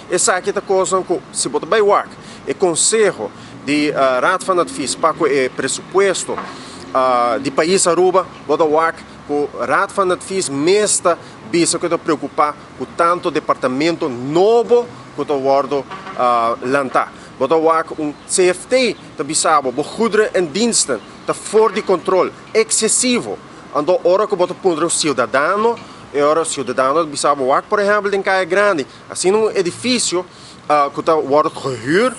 Esaki ta kosnan ku si bo ta bai wak e konseho di Raad van Advies pa ku e presupuesto di pais Aruba, bo ta wak ku Raad van Advies mes ta bisa ku e ta preokupá ku tanto departamento nobo ku ta wòrdu lantá. Bo ta wak un CFT ta bisa bo, bo goederen en diensten ta for di kontrol, eksesivo. Anto ora ku bo ta puntra un siudadano, e ora siudadano ta bisa bo wak por ehèmpel den Kaya Grandi, asina un edifisio ku ta wòrdu gehür,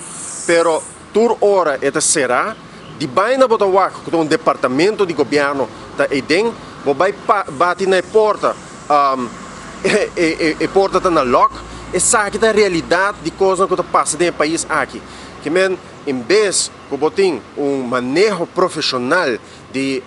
pero tur ora e ta será, di baina bo ta wak ku ta un departamento di gobièrnu ta eiden, bo bai bati na e porta, e porta ta na lòk. Esaki ta realidat di kosnan ku ta pasa den e pais aki. Ke men en bes ku bo tin un maneho profeshonal di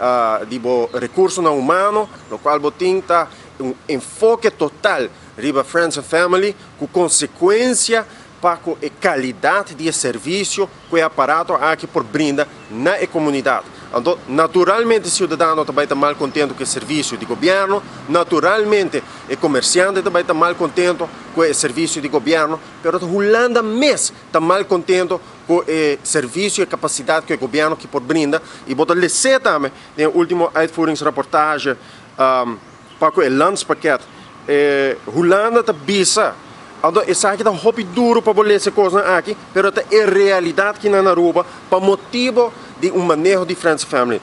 di bo rekursonan humano, lokual bo tin ta un enfoke total riba friends and family ku konsekuensia pa ku e kalidat di e servisio ku e aparato aki por brinda na e komunidat. Anto, naturalmente siudadano ta bai ta mal kontento ku e servisio di gobièrnu, naturalmente e komersiante ta bai ta mal kontento ku e servisio di gobièrnu, pero ta Hulanda mes ta mal kontento ku e servisio e kapasidat ku e gobièrnu ki por brinda i bo ta les'é tambe den e último uitvoeringsrapportage pa ku e landspakket. E Hulanda ta bisa, anto esaki ta hopi duru pa bo lesa e kosnan aki, pero ta e realidat ki nan na Aruba pa motibo di un maneho di Friends and Family.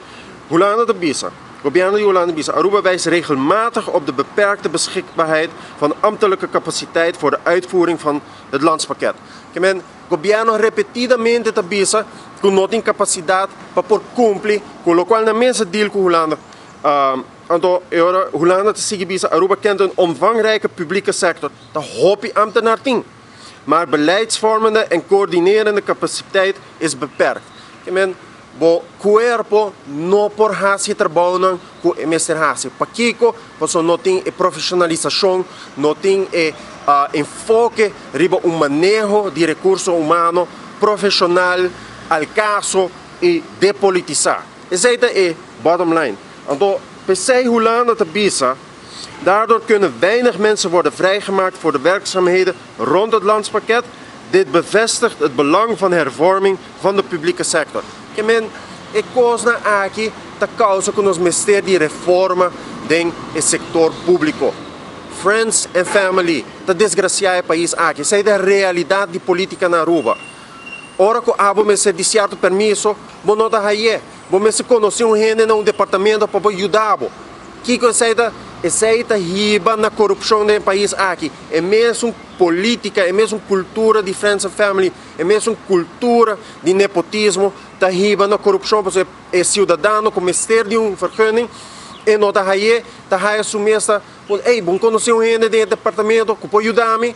Hulanda ta bisa, gobièrnu di Hulanda bisa, Aruba wijst regelmatig op de beperkte beschikbaarheid van ambtelijke capaciteit voor de uitvoering van het landspakket. Ke men, Gobièrnu repetidamente ta bisa ku no tin kapasidat pa por kumpli ku lokual nan mes a deal ku Hulanda. Anto e ora Hulanda ta sigui bisa Aruba kent un omvangrijke publieke sector, ta hopi ambtenaar tin, maar beleidsvormende en coördinerende capaciteit is beperkt. Ke men, bo kuerpo no por hasi e trabounan ku e mester hasi. Pakiko? Pasobra no tin e profeshonalisashon, no tin e enfoke riba un maneho di rekurso humano profeshonal, al kaso i depolitisá. Esei ta e bottom line. Anto, p'esei Hulanda ta bisa, Daardoor kunnen weinig mensen worden vrijgemaakt voor de werkzaamheden rond het landspakket. Dit bevestigt het belang van hervorming van de publieke sector. Ke men, e kosnan aki ta kousa ku nos mester di reforma den e sektor públiko. Friends and family ta desgrasiá e pais aki. Esei ta e realidat di polítika na Aruba. Ora ku abo mester di sierto permiso, bo no ta haye. Bo mester konosé un hende na un departamento pa bo yuda bo. Kiko esei ta? Esei ta hiba na korupshon den e pais aki. E mesun polítika, e mesun kultura di friends and family, e mesun kultura di nepotismo ta hiba na korupshon pasobra e siudadano ku mester di un vergunning e no ta haye, ta haya su mes ta ey bo konosé un hende den e departamento ku por yuda mi?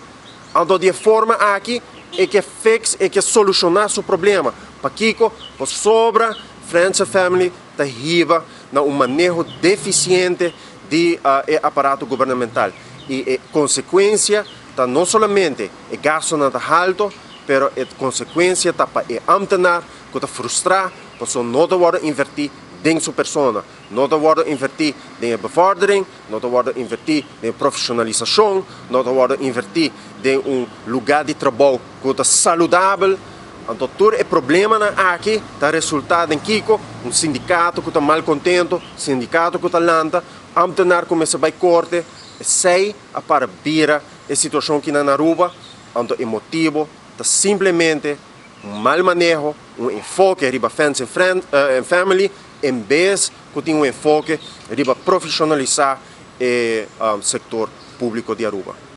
Anto di e forma aki e ke fix, e ke solushoná su problema. Pakiko? Pasobra friends and family ta hiba na un maneho defisiente di e aparato gubernamental i e konsekuensia ta no solamente e gastunan ta halto, pero e konsekuensia ta pa e ambtenaar ku ta frustrá pasobra no ta wòrdu invertí den su persona, no ta wòrdu invertí den e bevordering, no ta wòrdu invertí den e profeshonalisashon, no ta wòrdu invertí den un lugá di trabou ku ta saludabel. Anto tur e problemanan aki ta resultá den kiko? Un sindikato ku ta malkontento, sindikato ku ta lanta, ambtenaar ku mester bai korte. Esei a para bira e situashon ki nan na Aruba. Anto e motibo ta simplemente un mal maneho, un enfoke riba fans and family en bes ku tin un enfoke riba profeshonalisá e sektor públiko di Aruba.